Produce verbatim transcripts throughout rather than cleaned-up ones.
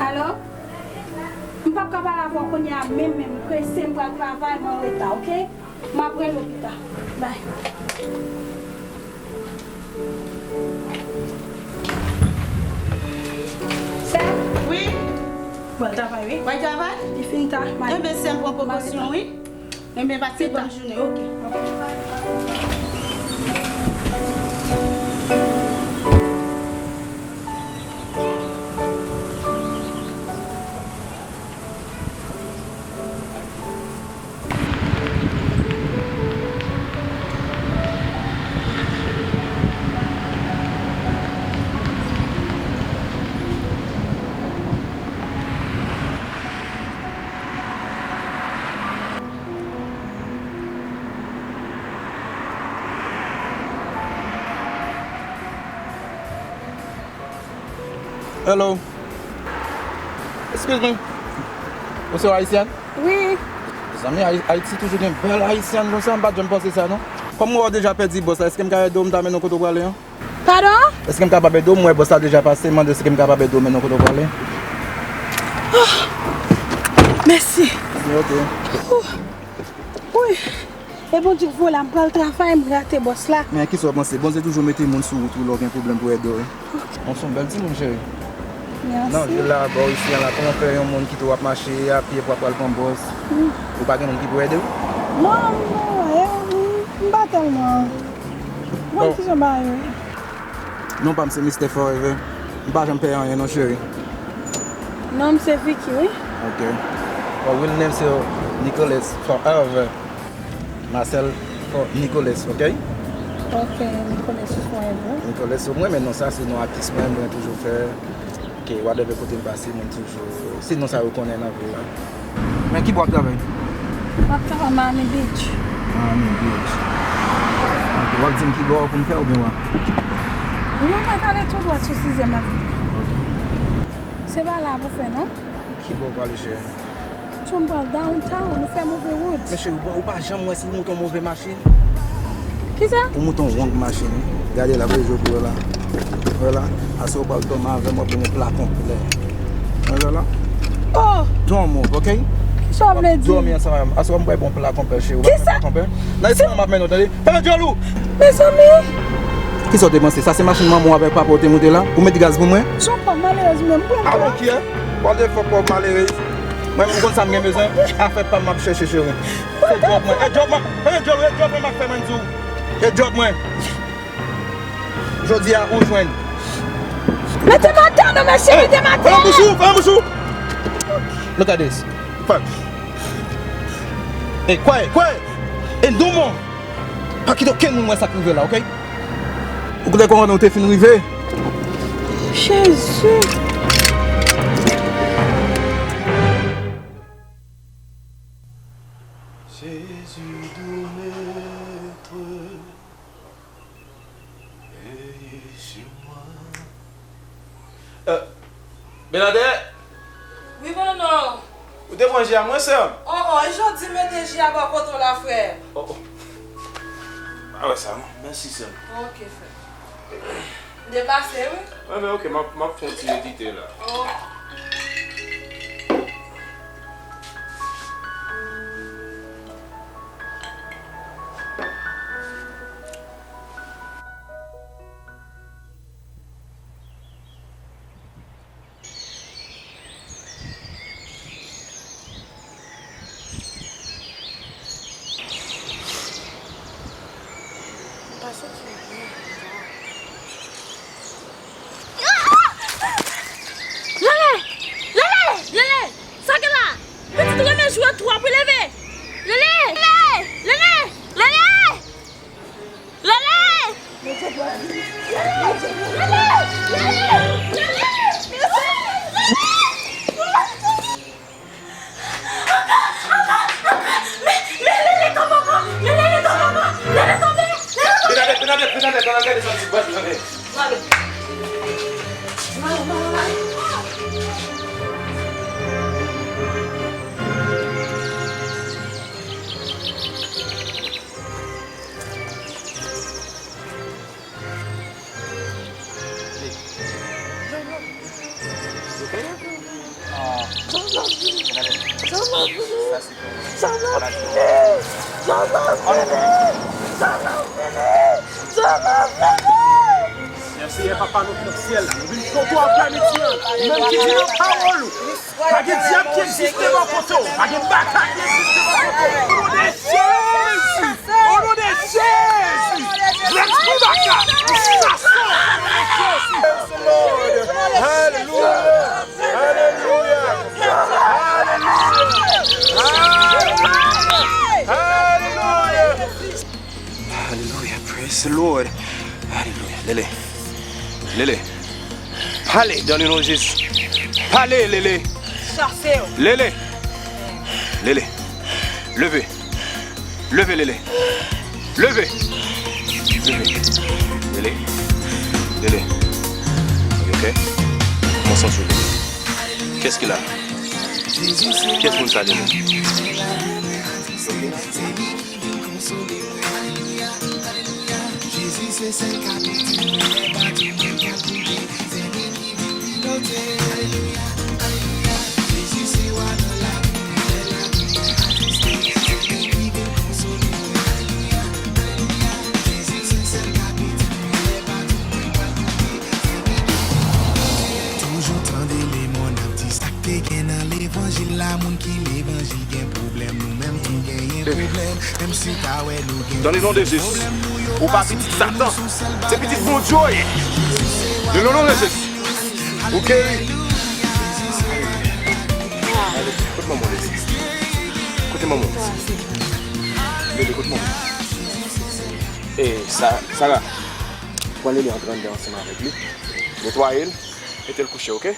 Alo? M p ap ka pale avè w kounye a menm, menm. M prese, m pral travay, mwen anreta, oke? M ap rele w pita. Bay. Sè? Wi? Ou al travay, wi? Ou al travay? Li fin ta. Enben, sè m pran prekosyon, wi. Enben, pase bòn jounen, oke. Hello. Excuse me. Ou se yon Ayisyèn? Wi. Mezanmi, Ay- Ayiti toujou gen bèl Ayisyèn konsa, m pa t janm panse sa, non. Kòm mwen wè w deja pèdi bòs la, èske m ka ede w, m ta mennen w kote w prale an? Padon? Èske m kapab ede w? M wè bòs la deja pase, m mande si ke m kapab ede w mennen w kote w prale. Mèsi. Ok. Wi. E Bondye k voye la, m pral travay, m rate bòs la. Men kisa w panse? Bondye toujou mete moun sou wout ou lè w gen pwoblèm pou ede w. Bon, se yon bèl timoun, cheri. Mèsi. Nan vil la, bò isi a la, kòman fè yon moun kite w ap mache a pye pou w ap pral pran bòs? Ou pa gen moun ki pou ede w? Non, non, e, m, m pa tèlman. Bon, kijan bagay yo ye? Non pa m se Mister Forever. M pa janm pè anyen non, cheri. Non, m se Vicky, wi. Ok. Bon, real name se Nicolas Forever. Marcel Fo-, Nicolas, ok? Ok, Nicolas Forever. Nicolas, mwen renmen non sa, se non atis mwen, mwen toujou fè. Ok, whatever kote m pase, mwen toujou, se non sa yo konnen nan vil la. Men ki bò w ap travay? M ap travay Miami Beach. Miami Beach. Ok, w ap di m ki bò pou m fè oubyen w ap? Wi, mwen prale tou dwat sou Sizyèm Avenue. Ok. Se pa la pou fè, non? Ki bò w prale, cheri? Cheri, m pral downtown, nou fè move wout. Men cheri, ou pa, ou pa janm wè si w moute yon move machin? Kisa? Ou moute yon wrong machin, wi. Gade la, voye je w pou wè la. Wè la, aswè w pral dòmi avè m, w ap gen yon pla konplè. Wè la? Oh! Don't move, ok? Kisa w vle di? W ap dòmi ansanm avè m. Aswè m pral ba w yon pla konplè, cheri. Kisa? Pla konplè. Nan espwa m ap mennen w, tande? Fèmen djòl ou! Mezanmi! Kisa w te panse? Sa se machin manman w avèk papa w te moute la? Ou met gaz pou mwen? Jan pòv malerèz ou menm, pran. I don't care. What the fuck, pòv malerèz? Mwen, ou konn sa m gen bezwen? Afè pa m, m ap chèche, cheri. Se djòb mwen. E djòb mwen. E djòb, e djòb mwen, m ap fè mwen di w. E djòb mwen. Jodi a, ou jwenn. Mete m atè, non, mesye, mete m atè. Fèmen bouch ou, fèmen bouch ou. Look at this. Fuck. Hey, quiet, quiet. And no more. Pa kite okenn moun wè sa k rive la, ok? Ou koute kòman nou te fin rive? Jezi! Jésus doux maître, veillez sur moi. Euh, Bernadette! Wi, Manno. Ou te pran ji a mwen, sè m? Oh, oh, e jan w di m mete ji a bò kote w la, frè? Oh, oh. Pa wè sa, non. Mèsi, sè m. Ok, frè. M depase, wi. Enben, ok, m ap, m ap fè yon ti medite la. Oh. Lele! Lele! Lele! Sa gen la? Pitit ou renmen jwe twòp wi, leve! Lele! Lele! Lele! Lele! Lele! Lele! Lele! Lele! Ankò! Ankò! Ankò! Men, men Lele tonbe ankò! Men Lele tonbe ankò! Lele tonbe! Lele tonbe! Bernadette, Bernadette, Bernadette, gade sa ti bwat, Bernadette. Mare. Mare, mare, mare. Sa va fini! Sa va fini! Sa va fini! Sa va fini! Sa va fini! Seyè, Papa nou ki nan syèl la, nou vin kote w aprè midi an, nou menm ki di nan pawòl ou, pa gen dyab ki egziste bò kote w, pa gen baka ki egziste bò kote w. O non de Jezi! O non de Jezi! Lèspri baka, nou chase w o non de Jezi! Praise the Lord! Hallelujah! Alelouya! Alelouya! Alelouya! Alelouya! Praise the Lord! Alelouya! Lele! Lele! Pale dans le nom de Jésus! Pale, Lele! Chase yo! Lele! Lele! Leve! Leve, Lele. Leve. Leve. Lele. Lele. Are you okay? Kòman w santi w, Lele? Qu'est-ce qu'il a? Qu'est-ce moun sa, Lele? You okay? Toujou tande lemon ap di sa k te gen nan levanjil la, moun ki levanjil gen pwoblèm, nou menm tou genyen pwoblèm, menm si w ta wè nou gen pwoblèm, nou yo pa sou pye nou sou sèl bagay. Dans le nom de Jésus. Ou pa pitit Satan. Se pitit Bondye w ye. Dans le nom de Jésus. Ou geri. Kote manman w, Lele? Kote manman w? Lele, kote manman w? E, Sa-, Sara, pran Lele antre anndan ansanm avèk li. Netwaye l, mete l kouche, oke?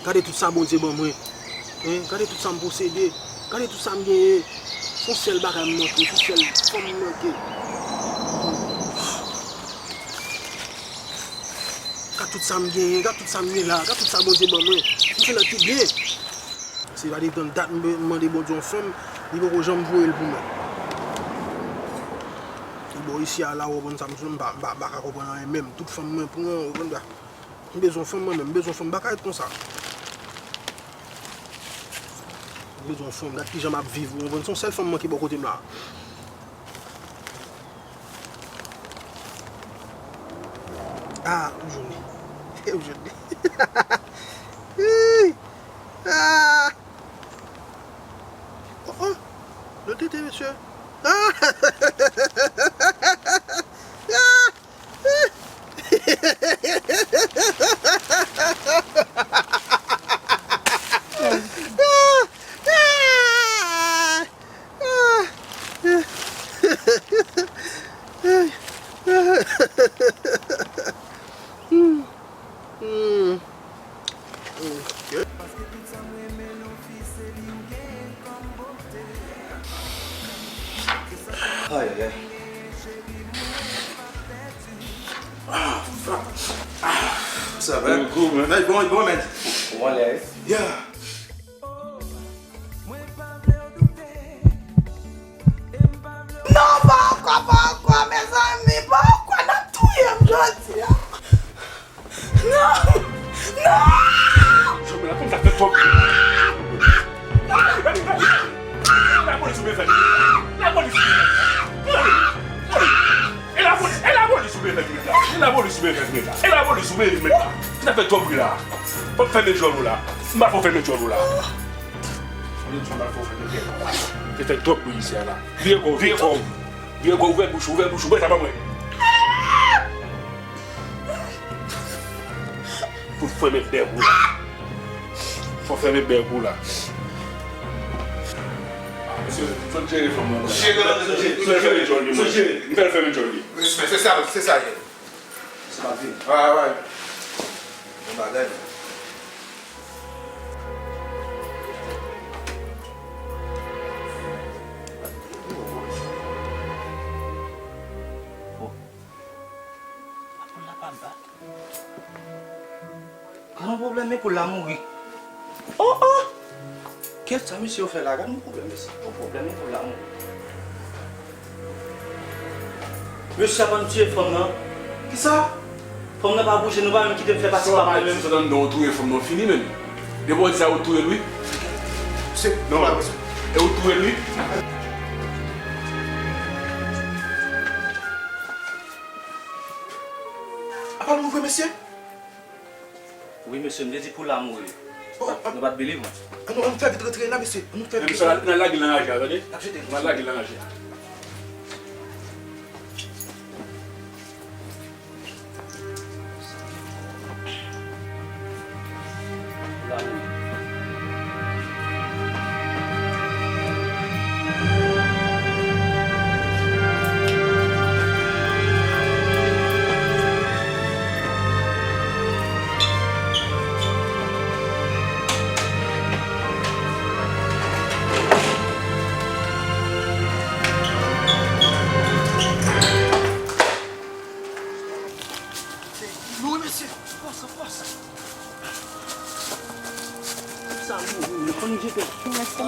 Gade tout sa Bondye ban mwen. Hein? Gade tout sa m posede. Gade tout sa m genyen. Se yon sèl bagay m manke. Se yon sèl fanm m manke. Gade tout sa m genyen. Gade tout sa m gen la. Gade tout sa Bondye ban mwen. M se nan ki byen. Se pa depi dat m be-, m mande Bondye yon fanm, li poko janm voye l pou mwen. Bon, isi a la, w konprann sa m di w, m pa, m pa, m pa ka konprann anyen menm. Tout fanm mwen pran, w konprann sa. M bezwen yon fanm mwen menm, m bezwen yon fanm, m pa ka ret konsa. M bezwen yon fanm, gad kijan m ap viv, w konprann, se yon sèl fanm manke bò kote m la. Ah, ou jwenn li. Ou jwenn li. Hi! Ah! Oh, oh! Lòt tete, mesye. Ah! Ah! Hmm. Ok. Ay, ay, ay. Ah, fuck. Ah, what's up, man? Cool, cool, man. Hey, boy, boy, man. One leg. Yeah. Non, pa ankò, pa ankò, mezanmi, pa ankò, n ap touye m jodi a. Non! Non! Jòmè la konn sa fè twòp. Gade, gade, gade. Lapolis ou bezwen. Lapolis ou bezwen. E lapolis, e lapolis ou bezwen met la. E lapolis ou bezwen met la. E lapolis ou bezwen met la. Ki sa fè twòp bri la? Fò w fèmen djòl ou la. M pa fè w fèmen djòl ou la. Mwen di w m pa fè w fèmen djòl ou la. Te fè twòp bri isi a la. Vire kò w, vire kò w. Vire kò w, ouvè bouch ou, ouvè bouch ou, bwè sa ban mwen. Pou fèmen bèk ou la. Fò fèmen bèk ou la. Sot jere fanm nan. Jere nan, sot jere, sot jere, sot jere. M fè l fèmen djòl li. Respè, se sa, se sa ye. Se pa vin. Wi, wi. Bon bagay. Gad yon pwoblèm, men poul la mouri. Oh, oh! Kèt sa misye yo fè la, gad yon pwoblèm, mesye. Yon pwoblèm, men poul la mouri. Mesye, sa pa m tiye fanm nan. Kisa? Fanm nan pa bouje, nou pa menm kite m fè pase pa mwen menm. Sa w ap di, sa w ap di, ou touye fanm nan, ou fini menm. Depi w di sa, ou touye l, wi. Mesye, non, non, mesye. E ou touye l, wi. Apa nou vre, mesye? Wi, mesye, m te di poul la mouri. Oh, nou pa t believe mwen. Ann, ann fè vit rantre la, mesye. Ann fè vit rantre. Mesye, n al lage l nan raje a, tande? N ap jete l. N al lage l nan raje a. Lou, mesye. Fòs, fòs. Sa lou, wi, men konn jete. Tou rès la.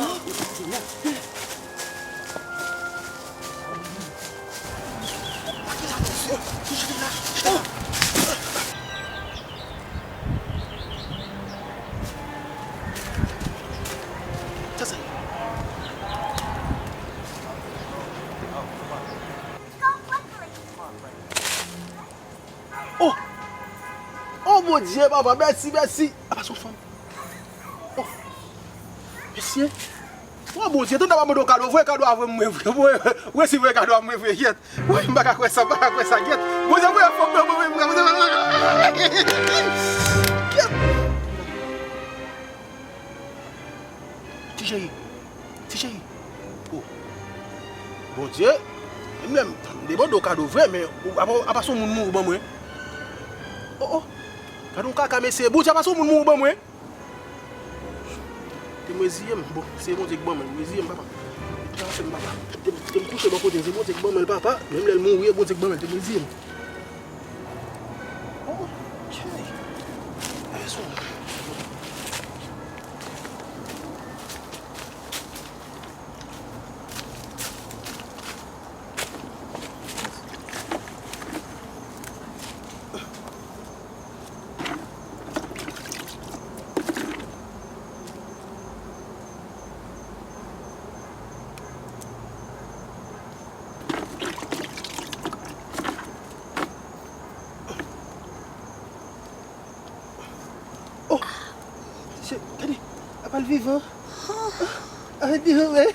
Sa sa ye? Oh! Oh, Bondye, papa, mèsi, mèsi. Apa se yon fanm? Oh! Mesye. Oh, Bondye, tande, m ap mande w kado, voye kado a mwen vre, voye, resevwa kado a mwen vre, yèt. Wi, m pa ka kwè sa, m pa ka kwè sa, yèt. Bondye, voye fanm nan mwen vre, Bondye. Yèt. Ti cheri, ti cheri. Oh. Bondye, menm lè m, m te mande w kado vre, men ou, apa, apa se yon moun mouri ban mwen. Oh, oh. Gade yon kaka, mesye. Bondye, apa se yon moun mouri ban mwen. Te m reziye m. Bon, se Bondye ki ban mwen. Reziye m, papa. Te m, te m kouche bò kote, se Bondye ki ban mwen l, papa. Menm lè l mouri, e Bondye ki ban mwen l. Te m reziye m. Oh, ok. Rezon. Oh! Che-, gade, apa l vivan? Ay, Bondye.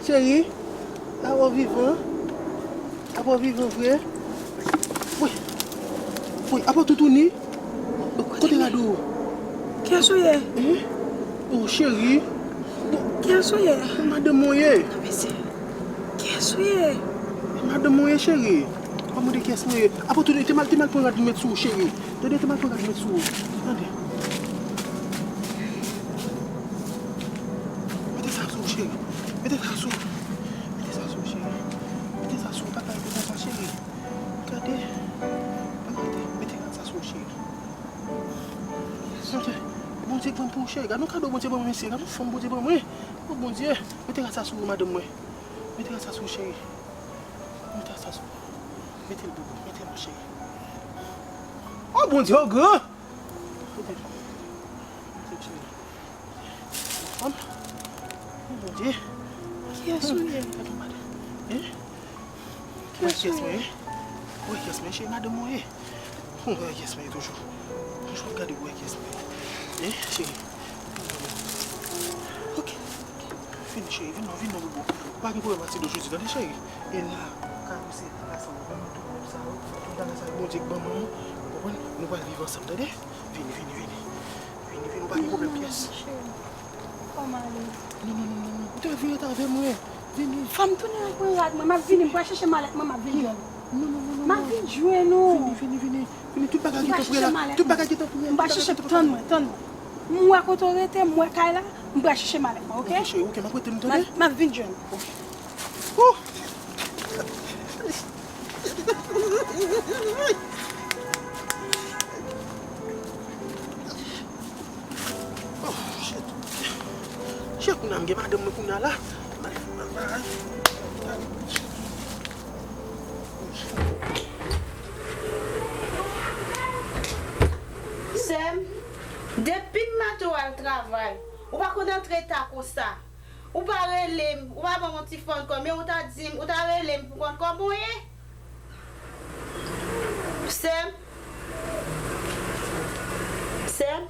Cheri, apa w vivan? Apa w vivan vre? Woy. Woy, apa w toutouni? Kote rad ou? Kiyès ou ye? Eh? Oh, cheri. Kiyès ou ye? Madanm mwen ye. Non, mesye. Kiyès ou ye? Madanm mwen ye, cheri. Pa mande kiyès mwen ye. Apa w toutouni, te m al, te m al pran rad m met sou ou, cheri. Tande, te m al pran rad m met sou ou. Tande. Mete sa sou ou, cheri. Mete sa sou ou. Mete sa sou ou, cheri. Mete sa sou ou. Pa ka rete konsa, cheri. Gade. Pa rete. Mete rad sa sou ou, cheri. Bondye, Bondye k ban m pou ou, cheri. Gade yon kado Bondye ban mwen, mesye. Gade yon fanm Bondye ban mwen. Oh, Bondye. Mete rad sa sou ou, madanm mwen. Mete rad sa sou ou, cheri. Mete rad sa sou ou. Mete l, bobo. Mete l, mon cheri. Oh, Bondye, oh, gran. Mete l. Mete l, cheri. Fanm. Oh, Bondye. Kiyès ou ye? Gade yon madanm. Eh? Kiyès ou ye? Ou wè kiyès mwen ye? Ou wè kiyès mwen ye? Cheri, madanm mwen ye. Ou wè kiyès mwen ye toujou. Toujou ap gade ou wè kiyès mwen ye. Eh, cheri. Ok. Vini, cheri, vin non, vin non, bobo. Ou pa gen pwoblèm ak ti do jodi, tande, cheri? E la, kay ou se plas ou, ou konn tout moun sa yo, tout bagay sa yo, Bondye k ban mwen yo, ou konprann? Nou pral viv ansanm, tande? Vini, vini, vini. Vini, vini, ou pa gen pwoblèm pyès. Cheri. Fò m ale. Non, non, non, non, non. Ou te vin rete avè mwen. Vini. Fò m tounen ak mwen rad mwen. M ap vini. M pral chèche malèt mwen. M ap vin jwenn ou. Non, non, non, non, non. M ap vin jwenn ou. Vini, vini, vini. Vini, tout bagay gentan prè la. Tout bagay gentan prè. M pral chèche, tann mwen, tann mwen. M wè kote w rete, m wè kay la, m pral chèche malèt mwen, oke? Oke, cheri, oke, m ap rete m, tande? M ap, m ap vin jwenn ou. Oke. Oh! Oh, shit. Shit, kounye a m gen madanm mwen kounye a la. Sè m, depi maten w al travay, ou pa konn antre ta konsa. Ou pa rele m, ou pa ban m yon ti phone call, men ou ta di m, ou ta rele m pou konn kòman w ye. Sè m. Sè m.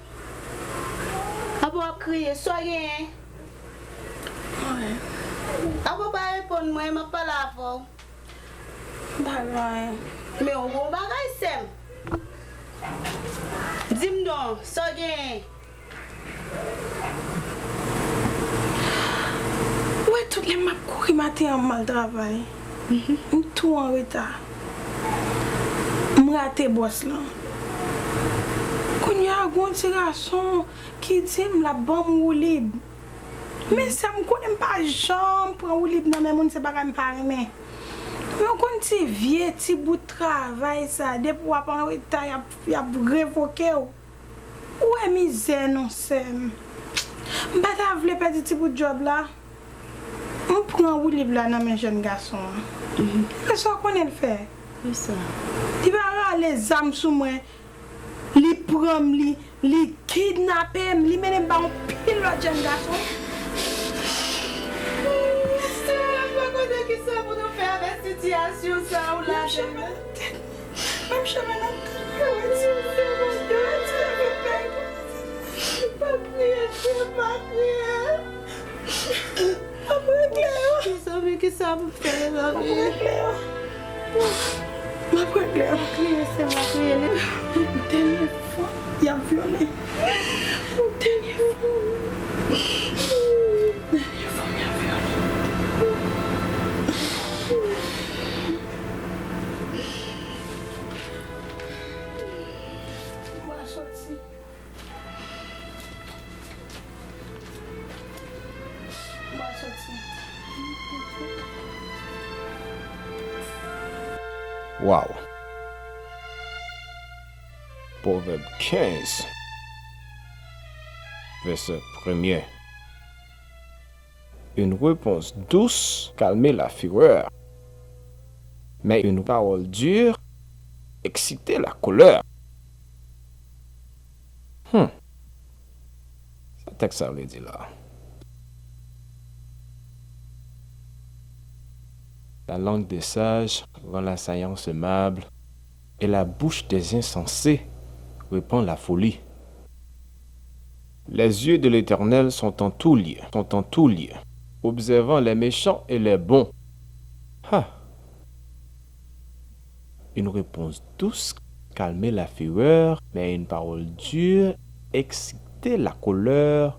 Apa w ap kriye, sa w genyen? Anyen. Apa w pa reponn mwen, m ap pale avè w. M pa gen anyen. Men yon bon bagay, sè m. Di m non, sa w genyen? Ou wè tout lè m ap kouri maten an m al travay. M tou an reta. M rate bòs lan. Kounye a, gen yon ti gason ki di m l ap ban m woulib. Men sa m konnen m pa janm pran woulib nan men moun, se bagay m pa renmen. Men w konn ti vye, ti bout travay sa, depi w ap an reta, y ap, y ap revoke w. Ou wè mizè non, sè m. M pa ta vle pèdi ti bout djòb la. M pran woulib la nan men jèn gason an. Mhm. E sa w konnen l fè? Fè sa. Li pa rale zam sou mwen. Li pran m, li, li kidnape m, li mennen m ba yon pil lòt jèn gason. Senyè, m pa konnen kisa pou nou fè avèk sitiyasyon sa ou ladan. Menm chemen nan tèt mwen, ti sè mwen, ti sè mwen, pa kriye, pa kriye. M ap regle yo. Mezanmi, kisa m fè, mezanmi? M ap regle yo. M ap regle yo. M ap kriye, sè m, m ap kriye. Dènye fwa, y ap vyole. Dènye fwa. Dènye fwa, y ap vyole. Mwen soti. Mwen soti. Waw. Pwovèb kenz, vèsè premye. Une réponse douce calme la fureur, mais une parole dure excite la colère. Hmm. Sa tèks sa vle di la? La langue des sages rend la sagesse aimable, et la bouche des insensés répand la folie. Les yeux de l'Éternel sont en tout lieu, sont en tout lieu, observant les méchants et les bons. Ha! Une réponse douce calme la fureur, mais une parole dure excite la colère.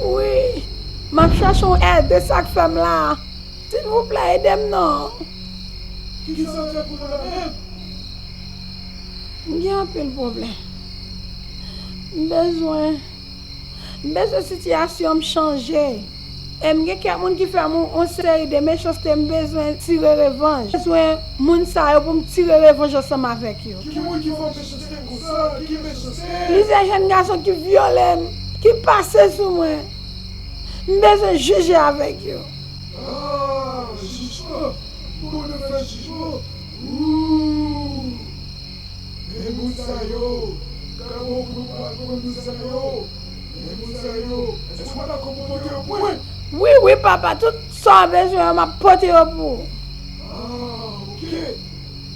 Wi, m ap chache yon èd, se sa k fè m la. Silvouplè, ede m non. Kisa w fè pou mwen menm? M gen anpil pwoblèm. M bezwen, m bezwen sitiyasyon m chanje. E m gen kèk moun ki fè m yon, yon seri de mechanste, m bezwen tire revanj. M bezwen moun sa yo pou m tire revanj ansanm avèk yo. Ki moun ki fè w mechanste konsa? Ki mechanste? Plizyè jèn gason ki vyole m, ki pase sou mwen. M bezwen jije avèk yo. Ah, jijman! Pou nou fè jijman! Wouw! Men moun sa yo, kòman pou nou pral pran moun sa yo? Men moun sa yo, èske w pa dakò pou pote yo pou mwen? Wi, wi, papa, tout sa w bezwen an, m ap pote yo pou ou. Ah, oke.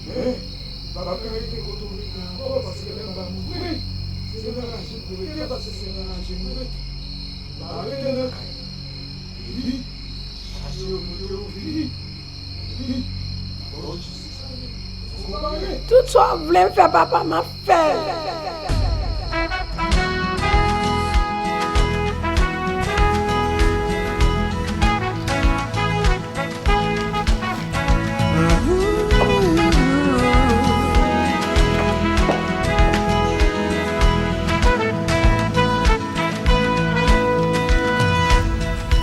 Men, m pa ka rete kote w rete ankò, paske lè m va mouri, se nan raje m pou rete, paske se nan raje m rete. M a rete nan kay. Tout sa w vle m fè, papa, m ap fè l.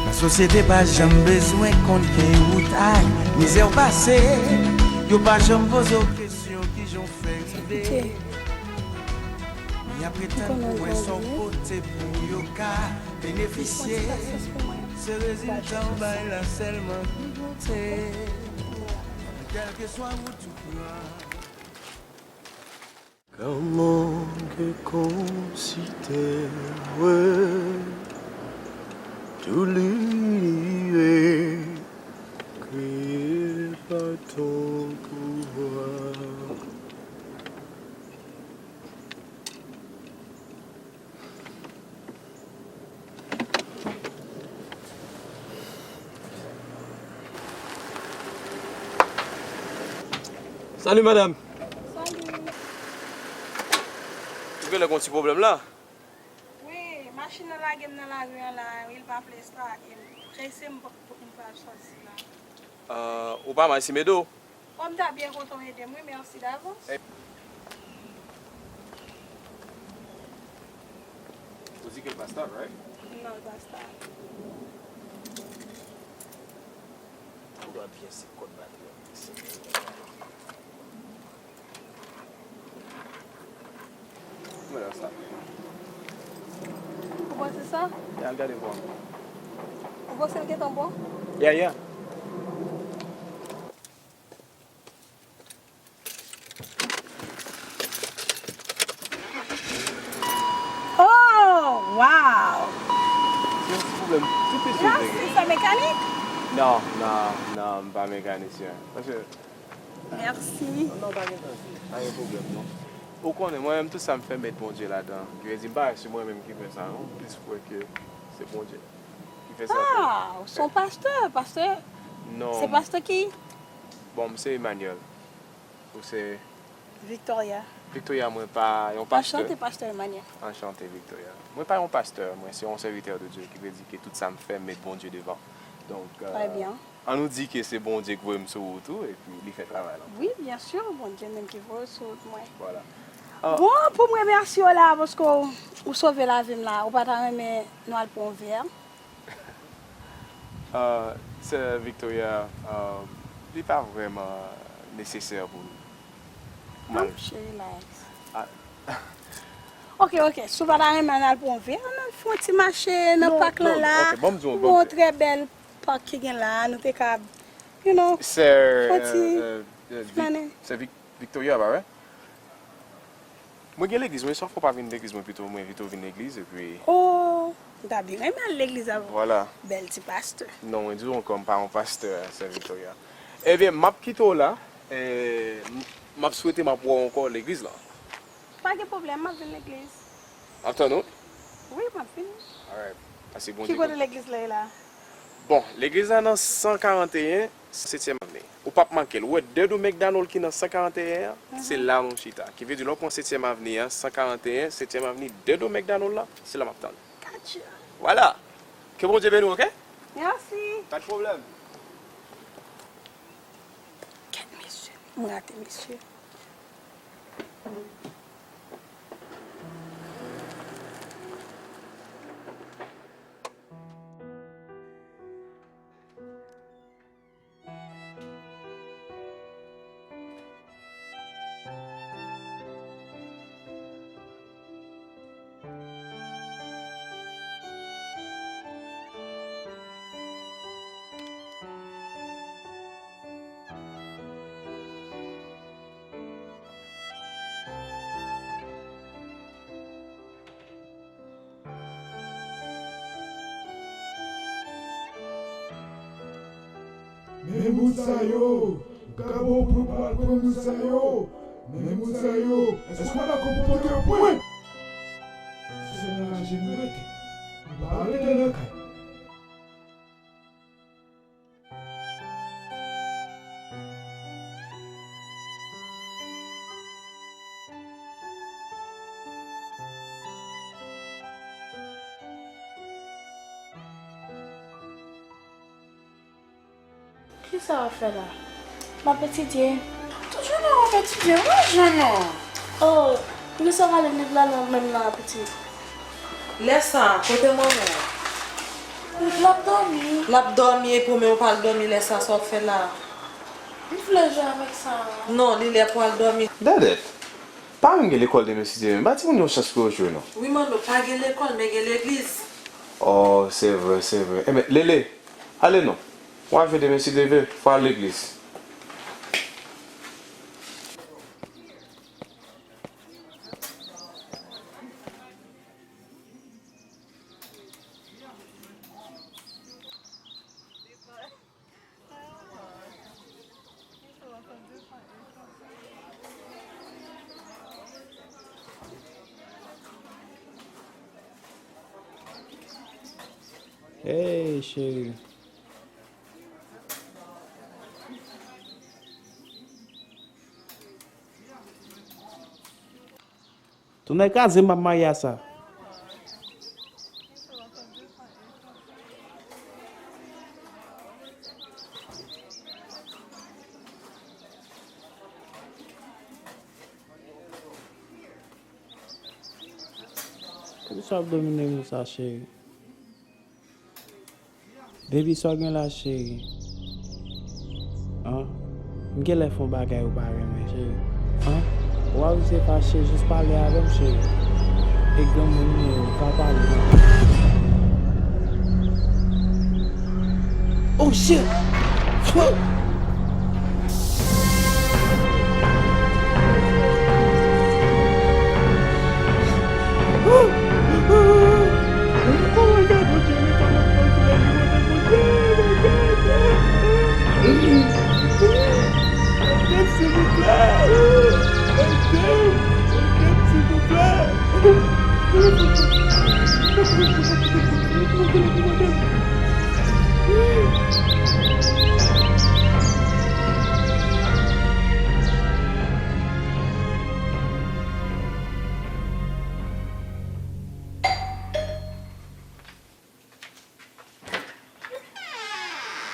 Lasosyete pa janm bezwen konn ke ou t ay, mizè w pase. Yo pa janm poze w kesyon kijan w fè rive. Y ap ret tann pou wè sa w pote pou yo ka benefisye. Se rezilta w bay la sèlman ki konte. Kèlkeswa wout ou pran. Comment que considérer tout l'univers créé par ton pouvoir. Salut madame. Salut. Ou genlè gon ti pwoblèm la? Wi, machin nan lage m nan lari an la, wi, l pa vle start, e m prese m pou m pral sòti la. Ah, ou pa mal si m ede w? Bon, m ta byen kontan w ede m, wi, mèsi davans. Eh. Ou di ke l pa start, right? Non, l pa start. Ou dwe byen se kòd batri an. Mwen la sa. Ou panse sa? E al gade vwa. Ou panse l gentan bon? Yeah, yeah. Oh, wow! Se yon ti pwoblèm tou piti m te gen. Mèsi, se mekanik? Non, non, non, m pa mekanisyen. Paske Mèsi. Non, pa gen danger. Pa gen pwoblèm, non. Ou konnen, mwen menm, tout sa m fè, met Bondye ladan. Ki vle di, m pa wè se mwen menm ki fè sa, non. M plis kwè ke se Bondye ki fè sa pou mwen. Ah, ou se yon pastè, pastè? Non. Se pastè ki? Bon, m se Emmanuel. Ou se? Victoria. Victoria, mwen pa yon pastè. Anchante, pastè Emmanuel. Anchante, Victoria. Mwen pa yon pastè, mwen se yon sèvitè de Dye, ki vle di ke tout sa m fè, m met Bondye devan. Donk, euh, Très bien. Ann nou di ke se Bondye k voye m sou wout ou, epi li fè travay la. Wi, byen si, Bondye menm ki voye w sou wout mwen. Vwala. Ah. Bon, pou m remèsye w la, paske w, ou sove lavi m la, ou pa ta renmen nou al pran yon vè? Ah, sè Victoria, ah, li pa vrèman nesesè pou nou. Non, cheri, relax. Ah. Ok, ok, si w pa ta renmen n al pran yon vè, ann al fè yon ti mache nan pak lan la. Non, non, ok, ban m di w, ban m di w. Yon trè bèl pak ki gen la, nou te ka, you know, fè yon ti flannen. Sè Vic-, Victoria, pa vre? Mwen gen legliz, mwen, sòf ou pa vin legliz, mwen pito, mwen envite w vin legliz, epi. Oh, m ta byen renmen al legliz avè w. Vwala. Bèl ti pastè. Non, mwen di w ankò, m pa yon pastè, sè Victoria. Ebyen, m ap kite w la, e, m, m ap swete m ap wè w ankò legliz la. Pa gen pwoblèm, m ap vin legliz. Ap tann ou? Wi, m ap vini. Alright. Pase Bondye. Ki kote legliz la ye la? Bon, legliz la nan san karanteyen setyèm avni. Ou p ap manke l. Ou wè de do McDonald ki nan san karanteyen an, se la nou chita. Ki vle di, lè w pran setyèm avni an, san karanteyen, setyèm avni, de do McDonald la, se la m ap tann. Gotcha. Vwala. Ke Bondye beni w, ok? Mèsi. Pa de pwoblèm. Kèt mesye. M rate mesye. Men moun sa yo, ou ka bon pou pran moun sa yo. Men moun sa yo, èske w pa dakò pou pote yo pwen? Se nan raje m rete. M pa rete nan kay. Kisa w ap fè la? M ap etidye. Toujou nan w ap etidye, mwen jwenn ou. Oh, poukisa w pa li liv la nan menm nan a pitit? Lè sa, kote manman w? L ap dòmi. L ap dòmi epi w menm ou pa al dòmi lè sa, sa w ap fè la? M vle jwe avèk sa. Non, li lè pou al dòmi. Dèdèt, pa menm gen lekòl demen si Dye vle, m ba timoun yo chans pou yo jwe non. Wi Manno, pa gen lekòl, men gen legliz. Oh, se vre, se vre. Enben, Lele, ale non. W a jwe demen si Dye vle, fò al legliz. Hey, cheri. Tonnè kraze m, m ap marye a sa. Poukisa w ap domine moun sa, cheri? Baby, sa w gen la, cheri? An? M genlè fè yon bagay ou pa renmen, cheri. An? W ap vin fache, jis pale avè m, cheri. E granmoun li ye, ou pa pale non. Oh shit! Whoa!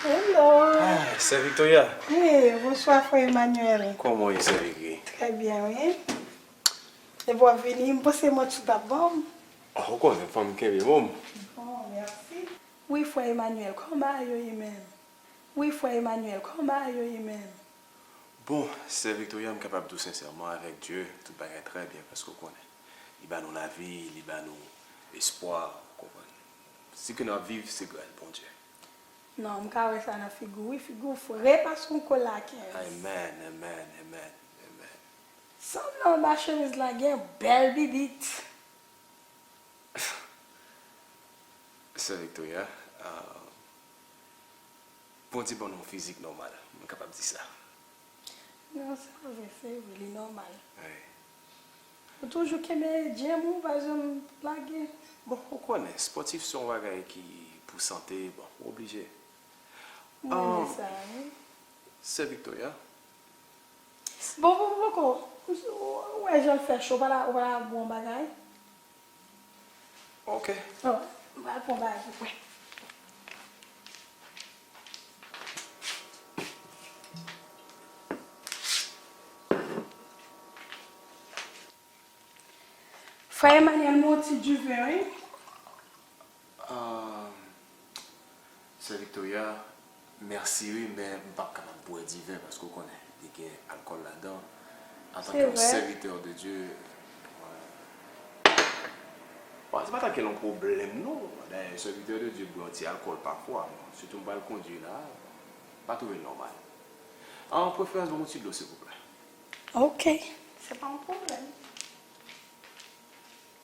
Hello. Ah, sè Victoria. Hey, bonswa, frè Emmanuel. Kòman w ye, sè Vicky? Trè byen, wi. Depi w ap vini, m panse mwen tout ap bon. Oh, ou konnen, fanm kenbe bon. Bon, mèsi. Wi, frè Emmanuel, kòman bagay yo ye menm? Wi, frè Emmanuel, kòman bagay yo ye menm? Bon, sè Victoria, m kapab di w sensèman, avèk Dye, tout bagay trè byen, paske w konnen, li ba nou lavi, li ba nou espwa, ou konprann. Si ke n ap viv, se gras Bondye. Non, m ka wè sa nan figi w, wi, figi w fre paske yon kola kenz. Amen, amen, amen, amen. Sanble anba chemiz la gen bèl bibit. Sè Victoria, ah, Bondye ban nou yon fizik nòmal, mwen kapab di sa. Non, sa vre, se vre, li nòmal. Wi. Ou toujou kenbe djèm ou, pa janm lage. Bon, ou konnen, spòtif se yon bagay ki pou sante, bon, ou oblije. Mwen renmen sa, wi. Sè Victoria. Bon, bon, bon, bon, ou, ou wè jan l fè cho, ou pa la, ou pa la bwè yon bagay? Ok. Bon, m pral pran bagay pou kwen. Frè Emmanuel, m yon ti diven, wi. Ah, Sè Victoria, mèsi wi, men m p ap kapab bwè diven paske w konnen, li gen alkòl ladan. Antanke yon sèvitè de Dye, mwen, bon, se pa ta gen yon pwoblèm non. Dayè, sèvitè de Dye bwè yon ti alkòl pafwa, bon, sitou m pral kondui la, m pa twouve l nòmal. An preferans, ban m yon ti dlo, silvouplè. Ok, se pa yon pwoblèm.